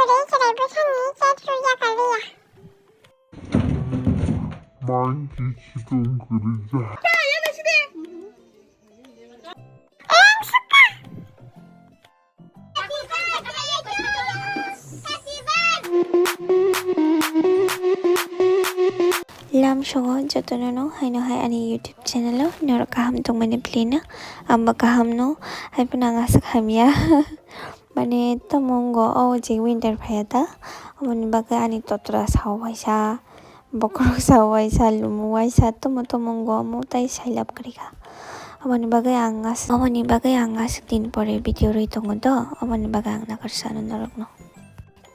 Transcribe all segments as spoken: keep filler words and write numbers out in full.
Rwi chwrai bwsani chat rwya ka rwya? Mai si situng kwrwija. Eng sukha. Lam songo jotono no haino hai ani YouTube channel o norok kaham tongmani phlino, amba kaham no hai phano ang aswk hamya. Mane tamo wngo o je winter phaiya ta, aboni bagwi ani totra sao waisa, bokhorok sao waisa, lumu waisa, tamo tamo wngo omo tai sailab kwrwi kha. Aboni bagwi ang as-, aboni bagwi ang aswk din pore video rwi tongo do, aboni bagwi ang nakarsa norokno.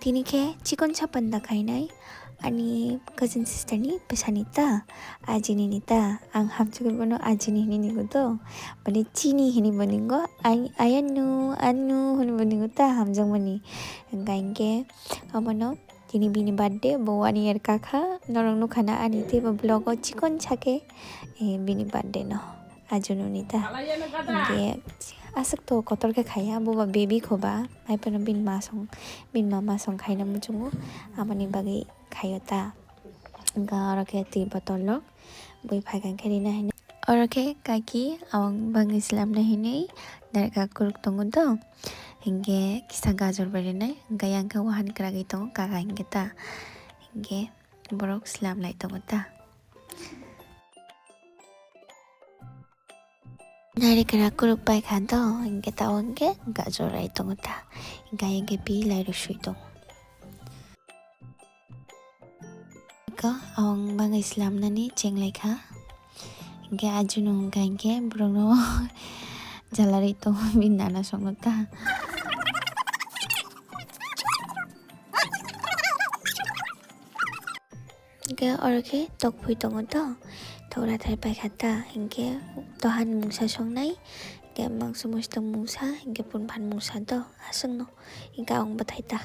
Tini khe chikon sapan da khainai ani cousin sister ni bwsani ta, ajini ni ta, ang hamjagwi bono ajini hinwi ningo do, mane chini hinwi bo ningo, ai-, ayanu, anu hinwi bo ningo ta, hamjakmani. Hwnkha hinkhe omono tini bini birthday, bo one year kakha, norok nukha na ani teibo vlog o chikon sakhe, eh, bini birthday no. Ajununi ta. Hinkhe aswk to kotor khe khaiya, boba baby khoba, hai phano bini ma song, bini mama song khaina muchungo, aboni bagwi khaio ta. Hinkhe oro khe twi botol rok bui phaikha khe rina hinwi. Oro khe kaki awang bangwi slamna hinwi narikha kwrwk tongo do. Hinkhe kisa gajor bai rinai, hinkhe yang khe wahan kwragwi tongo kaka hinkhe ta. Hinkhe borok slam lai tongo ta. Narikra kwrwk bai kha do, hinkhe tabuk hinkhe gajor rai tongo ta, hinkhe hinkhe pi lai rw sui tongo. Ko awang bangwi slamnani cheng lai kha, hinkhe ajunu hinkha hinkhe borokno jala rwi tongo bini nana songno ta. Hinkhe oro khe tok phui tongo to, tok rathai paikha ta, hinkhe tohan mungsa songnai, hinkhe mangso musto mungsa, hinkhe phunphan mungsa to, aswkno, hinkhe ang bwthai ta.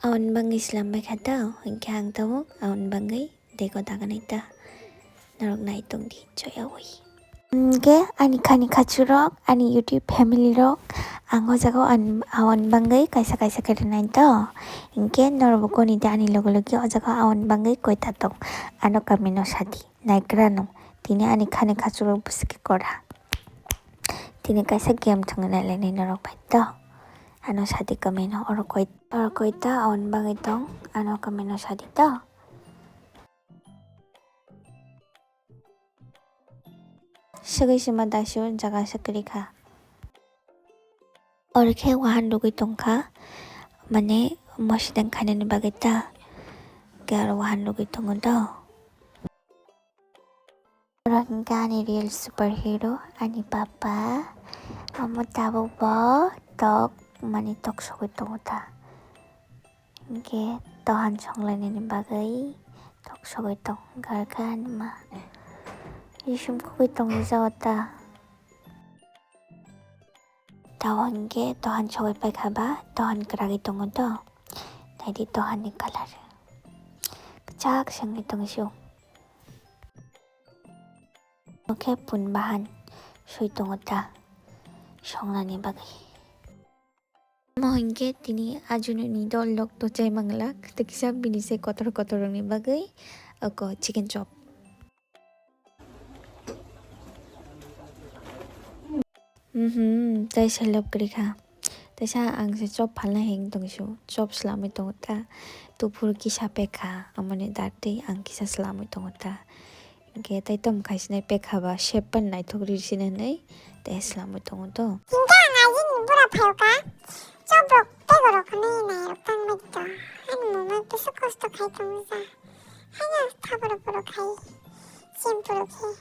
Aboni bagwi slam baikha ta, hinkhe ang tabuk aboni bagwi dego daganai ta, norok nai tongdi choyawi. Hinkhe ani khani khachurok, ani YouTube family rok, ang o jaga o an-, aboni bagwi kaisa kaisa khe rwnai to. Hinkhe norok bo goni di ani loge loge o jaga o aboni bagwi koita tong, ano comment o sadi, naikrano, tini ani khani khachurok bwswk khe kora. Tini kaisa game thwngwi nailainai norok bai to, ano sadi comment o, oro koi-, oro koita aboni bagwi tong, ano comment o sadi to. Swgwi sima dasu jaga swkri kha. Oro khe wahan rwgwi tongkha, mane mosideng khainani bagwi ta, khe oro wahan rwgwi tongo do. Oro hwnkhe ani real super hero ani papa, omo tabuk bo tok, mane tok sogwi tongo ta. Hinkhe tohan songlainani bagwi tok sogwi tong, hinkhe ani ma risum khogwi tongwi jao ta. Tao hinkhe tohan sogwi paikha ba, tohan kwragwi tongo to. Naidi tohan ni colour kwchak se wngwi tongwi sio. Omo khe pun bahan sui tongo ta songnani bagwi. Omo hinkhe tini ajununi dol rok to chai manglak, tei kisa bini se kotor kotor rokni bagwi oko chicken chop. Mhm, tei selop kwrwi kha. Teisa ang se chop phalna heng tong su, chop swlamwi tongo ta. Tuphuru kisa pekha, amoni datwi ang kisa swlamwi tongo ta. Hinkhe tei tom khai sinai pekha ba shape pan naithok ri sini hinwi tei swlamwi tongo to. Hinkhe ang ajini bura phaio ka, chop rok tei borok hinwi nai rok tang bai to. Ani mama kisa kosto khai tongo ja. Haino thaboro borok khai, chim borok khai.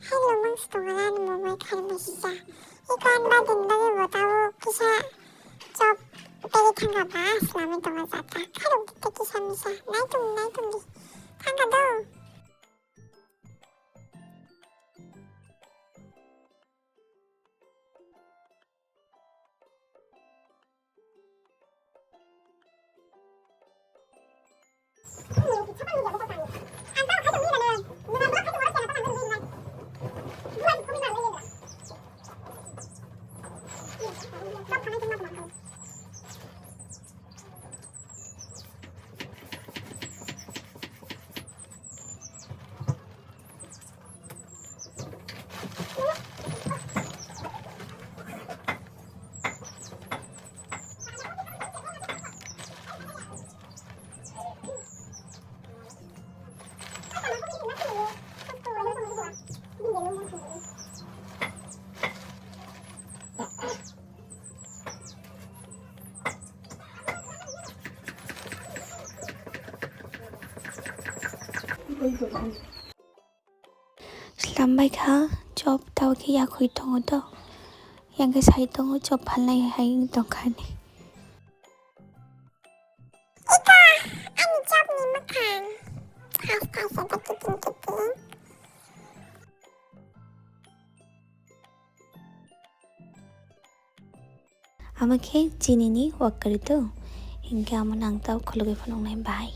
Hai lomang si tongo ani mama khai mai sija. Iko ani badin bagwi bo tabuk kisa chop tei thangka ba swlamwi tongo jata. Kharok di tei kisa misa. Naitung, naitung di. Thangka do. Slambai kha chop, tao khe yakhwi tongo to. Yang khe sai tongo chop phalnai hai wng tongkha ni. Ika, ani chopni mwkhang. Khas khas da kiting kiting. Amo khe chinini wak kwrwi to, hinkhe amo nang tao khulugwi phunuknai bai.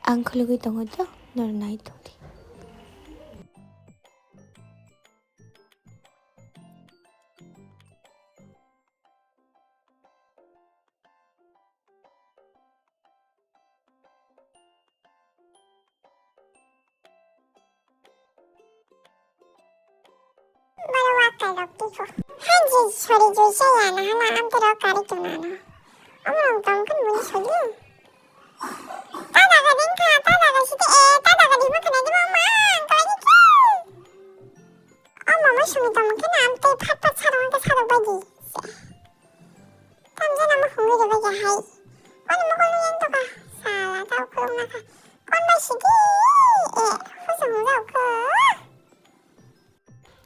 Ang khulugwi tongo to, norok nai tongdi. Boro wakai rok tiko. Hanji sori jui saya na hala amte rok kari tunano. Omorok tongkhan muni soli. Tada gading kha, tada gasite e, tada gading ma khana di ma ma, kari ki. O mama sumi tongkhe na amte phat phat sarong ke sarong bagi. Tamjana mo hungwi rwbaikha hai. Ani mokol nuyang toka. Sala tao khuluk nakha. Kon bai sidi. E, husu hung jao kho.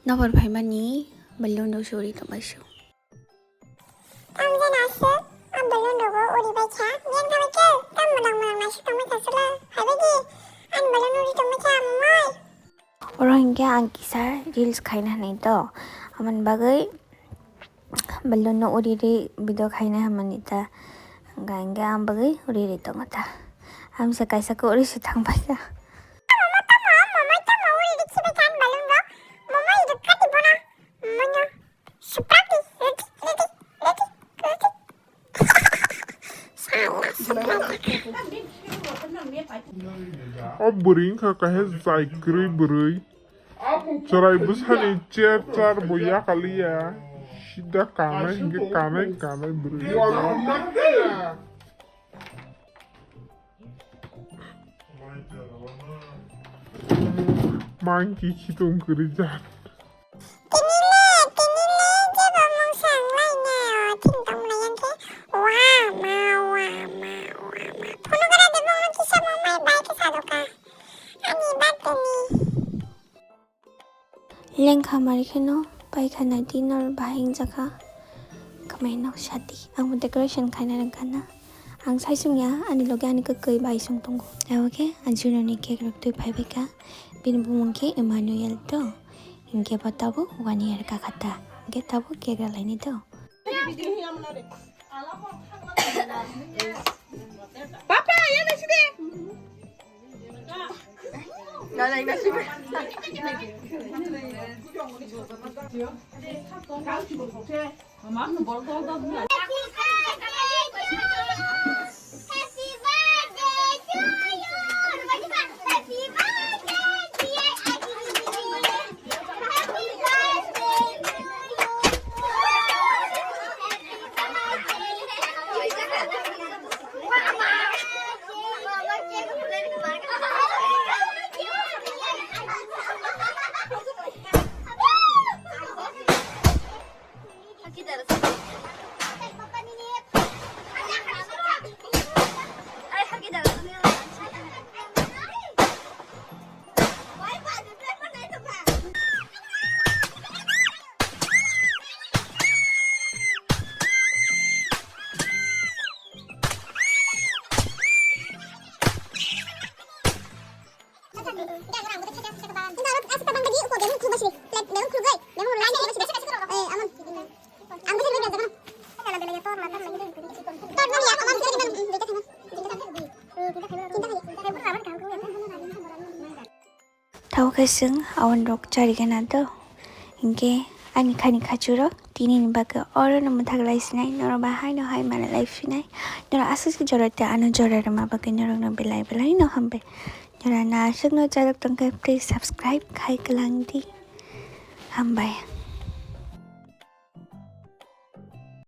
Nokbar phaimani balloon rok se uri tongbaisio. Tamjana aswk a balloon rogo uribaikha. Yang thabai khe tam mwnang mwnang naisik tongbaikha chwla. Phaibaidi. Ani balloon uri tongbaikha amoi. Oro hinkhe ang kisa reels khaina hinwi to. Amoni bagwi balloon no uri ri video khaina hamani ta. Hwnkha hinkhe ang bagwi uri ri tongo ta. Amsa kaisa khe uri se thangbai kha. O bwrwi wngkha kaisa jai kwrwi bwrwi. Chwrai bwsani chair char bo yakaliya. Sida kanai hinkhe kanai kanai bwrwi. Monkey khitung kwrwi jat. Tini le, tini le, jebo mungsa wng lai ne, o thing tong lai yang khe, wa ma, wa ma, wa ma. Phunukra de bongno kisa bo mai bai khe sadoka. Ani ba tini. Lengkha mari kheno paikha naidi nor bahai wngjakha. Khamaino sati. Ang bo decoration khaina rwngkha na. Ang sai sung ya, ani loge ani kwkwi bai sung tongo. Abo khe ang Juno ni cake rok twi phaibai kha. Bini bumung khe Emmanuel to. Hinkhe bo tabuk one year kakha ta. Hinkhe tabuk cake ralaini to. Papa, yan na sini. Tao khe chwng awan rok charigana do. Hinkhe ani khani khachurok tini ni bagwi oro no mwthak lai sinai, norok bahai no hai mana lai phinai. Norok aswk se jora tei ano jora rwma bagwi norok no belai belai no hambai. Jora na aswk no charok tongkhe please subscribe khai kwlang di. Hambai.